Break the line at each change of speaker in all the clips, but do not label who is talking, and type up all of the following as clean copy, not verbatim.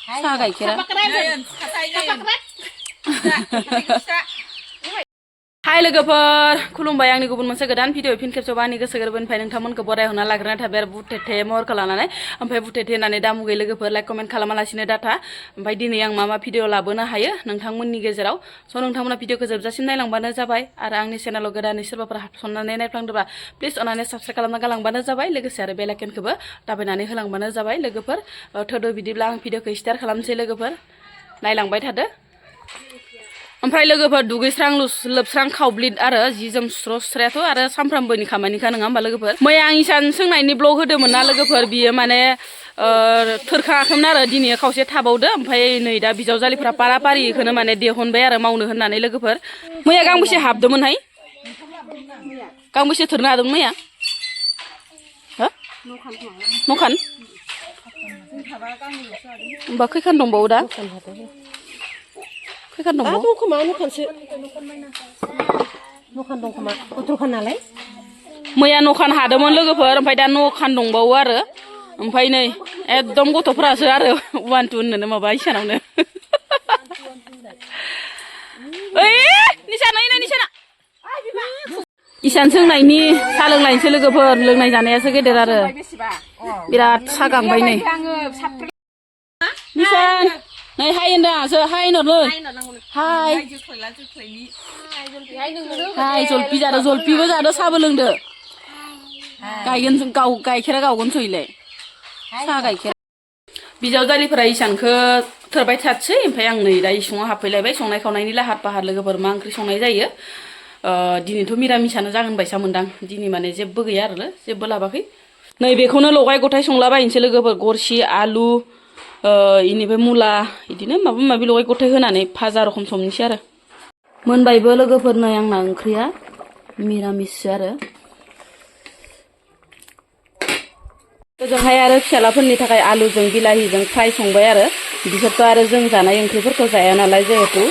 साहा गाइखेरा हाय लोगोफोर खुलुमबाय आंनि गुबुन मोनसे गोदान भिडिअ फिन खेबसेबाव आंनि गोसो गोरबोनिफ्राय नोंथांमोनखौ बरायहरना लाग्रोनाय थाबाय आरो बुथेथे महरखौ लानानै ओमफ्राय बुथेथे होननानै दा मुगै लोगोफोर लाइक कमेन्ट खालामालासिनो डाटा ओमफ्राय दिनै आं मा भिडिअ लाबोनो हायो नोंथांमोननि गेजेराव स' नोंथांमोना भिडिअखौ जोबजासिम नायलांबानो जाबाय आरो आंनि चेनेलाव गोदानै सोरबाफोर हाबसननानै नायफ्लांदोंबा प्लिज अननानै साबस्क्राइब खालामना गालांबानो जाबाय लोगोसे आरो बेल आइकनखौबो दाबायनानै होलांबानो जाबाय लोगोफोर थोदो बिदिब्ला आं भिडिअखौ स्टार्ट खालामनोसै लोगोफोर नायलांबाय थादो ओमफ्राय लोगोफोर दुगैस्रां लोबस्रां खावब्लिद आरो जि जोम सुस्रायाथ' आरो सानफ्रामबोनि खामानिखा नङा होमबा लोगोफोर मैया आं इसान सोंनायनि ब्लग होदोंमोन ना लोगोफोर बियो माने थोरखाङाखैमोन आरो दिनै खावसे थाबावदो ओमफ्राय नै दा बिजावजालिफ्रा पारा पारिखौनो माने देहनबाय आरो मावनो होननानै लोगोफोर मैया गांबेसे हाबदोंमोनहाय गांबेसे थोरनो हादोंमोन मैया हो न'खान होमबा खैखान दंबावो दा खैखान दंबावो
दंखोमा न'खानसो न'खान दंखोमा गथ'खान नालाय
मैया न'खान हादोंमोन लोगोफोर ओमफ्राय दा न'खान दंबावो आरो ओमफ्राय नै एकदम गथ'फोरासो आरो 1 2 होननो माबा इसानावनो ओइ निसाना इसान सोंनायनि सा लोंलायनोसै लोगोफोर लोंनाय जानायासो गेदेर आरो बिराद सा गांबाय नै निसान नै हाय होनदांसो हाय नरनो हाय हाय जलफि जादो जलफिबो जादो साबो लोंदो गायगोन जों गाइखेरा गावगोन सैलाय सा गाइखेर बिजावजालिफोरा इसानखौ थोरबाय थासै ओमफ्राय आं नै दा इसिङाव हाबफैलायबाय संनाय खावनायनि लाहार फाहार लोगोफोर मा ओंख्रि संनाय जायो दिनैथ' मिरामिसानो जागोन बायसा मोनदां दिनै माने जेबो गैया आरो जेबो लाबाखै नै बेखौनो लगाय गथाय संलाबायनोसै लोगोफोर गरसि आलु इनिफ्राय मुला बिदिनो माबा माबि लगाय गथाय होनानै भाजा रखम संनोसै आरो मोनबायबो लोगोफोर नै आंना ओंख्रिया मिरामिससो आरो ओजोंहाय आरो फिसालाफोरनि थाखाय आलुजों बिलाहिजों फ्राय संबाय आरो बिसोरथ' आरो जों जानाय ओंख्रिफोरखौ जाया नालाय जिहेतु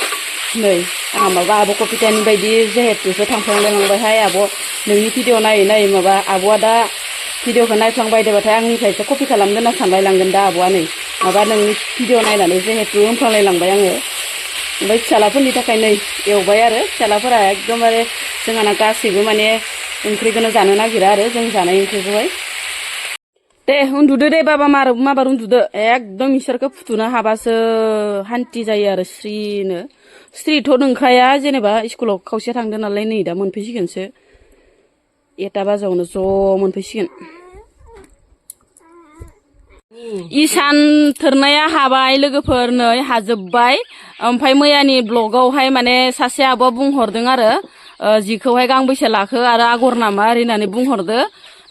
नै आंहा माबा आब' कपितानि बायदि जिहेतुसो थांफ्लांलायलांबायहाय आब' नोंनि भिडिअ नायै नायै माबा आब'आ दा भिडिअखौ नायफ्लांबायदोबाथाय आंनिफ्रायसो कपि खालामदो होनना सानलायलांगोन दा आब'आ नै माबा नोंनि भिडिअ नायनानै जिहेतु होनफ्लांलायलांबाय आङो ओमफ्राय फिसालाफोरनि थाखाय नै एवबाय आरो फिसालाफोरा एकदमबारे जोंहाना गासैबो माने ओंख्रिखौनो जानो नागिरा आरो जों जानाय ओंख्रिखौहाय दे उन्दुदो दे बाबा माबार उन्दुदो एकदम इसोरखौ फुथुनो हाबासो हान्थि जायो आरो स्त्रिथ' नंखाया जेनेबा स्कुलाव खावसे थांदो नालाय नै दा मोनफैसिगोनसो 1 बाजियावनो ज' मोनफैसिगोन इसान थोरनाया हाबाय लोगोफोर नै हाजोब्बाय ओमफ्राय मैयानि ब्लगावहाय माने सासे आब'आ बुंहरदों आरो जिखौहाय गांबेसे लाखो आरो आगर नामा ओरै होननानै बुंहरदो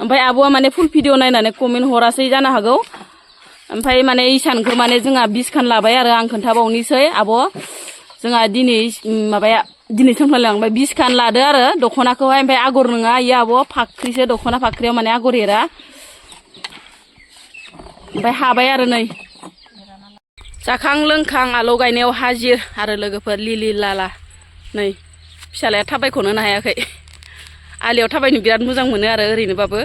ओमफ्राय आब'आ माने फुल भिडिअ नायनानै कमेन्ट हरासै जानो हागौ ओमफ्राय माने इसानखौ माने जोंहा 20 खान लाबाय आरो आं खोन्थाबावनोसै आब' जोंहा दिनै सोंफ्लायलांबाय 20 खान लादो आरो दख'नाखौहाय ओमफ्राय आगर नङा इयो आब' फाख्रिसो दख'ना फाख्रियाव माने आगर एरा ओमफ्राय हाबाय आरो नै जाखां लोंखां आलौ गायनायाव हाजिर आरो लोगोफोर लिलि लाला नै फिसालाया थाबायख'नो हायाखै आलियाव थाबायनो बिराद मोजां मोनो आरो ओरैनोबाबो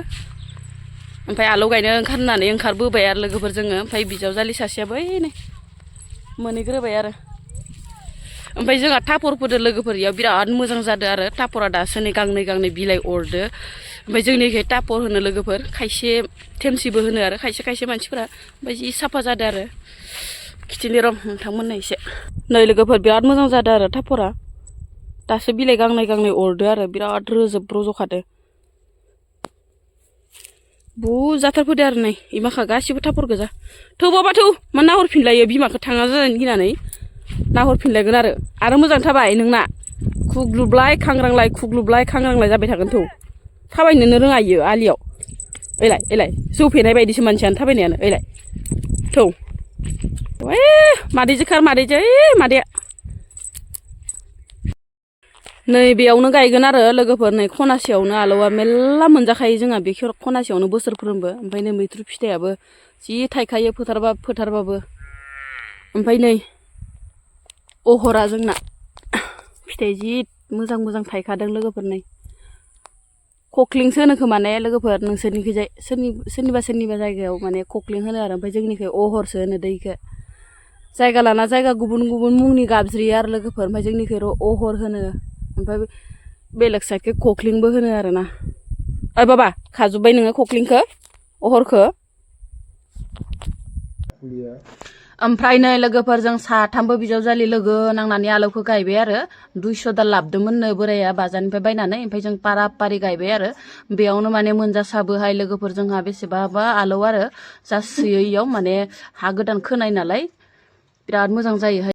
ओमफ्राय आलौ गायनो ओंखारनानै ओंखारबोबाय आरो लोगोफोर जोङो ओमफ्राय बिजावजालि सासेयाबो नै मोनहैग्रोबाय आरो ओमफ्राय जोंहा टापरफोरदो लोगोफोर इयाव बिराद मोजां जादो आरो टापरा दासो नै गांनै बिलाइ अरदो ओमफ्राय जोंनिखै टापर होनो लोगोफोर खायसे थेमसिबो होनो आरो खायसे मानसिफोरा ओमफ्राय जि साफा जादो आरो खिथिनि र' नोंथांमोननो एसे नै लोगोफोर बिराद मोजां जादो आरो टापरा दासो बिलाइ गांनै अरदो आरो बिराद रोजोब रज'खादो बहुद जाथारफोदो आरो नै इमाखा गासिबो टापर गोजा थौबाबा थौ मा नाहरफिनलायो बिमाखौ थाङा जानानै गिनानै नाहरफिनलायगोन आरो मोजां थाबाय नोंना खुग्लुबलाय खांग्रांलाय जाबाय थागोन थौ थाबायनोनो रोङा इयो आलियाव ओइलाय जौ फेनाय बायदिसो मानसियानो थाबायनायानो ओइलाय थौ मादैजो खार मादैया नै बेयावनो गायगोन आरो लोगोफोर नै खनासेयावनो आलौआ मेल्ला मोनजाखायो जोंहा बे खनासेयावनो बोसोरफ्रोमबो ओमफ्राय नै मैथ्रु फिथाइयाबो जि थाइखायो फोथारबाबो ओमफ्राय नै अहरा जोंना फिथाइ जि मोजां थाइखादों लोगोफोर नै कक्लिंसो होनो खोमा ने लोगोफोर नोंसोरनिखैजाय सोरनिबा जायगायाव माने कक्लिं होनो आरो ओमफ्राय जोंनिखै अहरसो होनो दैखो जायगा लाना जायगा गुबुन गुबुन मुंनि गाबज्रियो आरो लोगोफोर ओमफ्राय जोंनिखै अहर होनो ओमफ्राय बेलेग साइडखै खख्लिंबो होनो आरोना ओइ बाबा खाजोब्बाय नोङो खख्लिंखौ अहरखौ ओमफ्राय नै लोगोफोरजों साथामबो बिजावजालि लोगो नांनानै आलौखौ गायबाय आरो 200 दाल लाबोदोंमोननो बोराया बाजारनिफ्राय बायनानै ओमफ्राय जों पारा पारि गायबाय आरो बेयावनो माने मोनजासाबोहाय लोगोफोर जोंहा बेसेबाबा आलौ आरो जासोयो इयाव माने हा गोदान खोनाय नालाय बिराद मोजां जायोहाय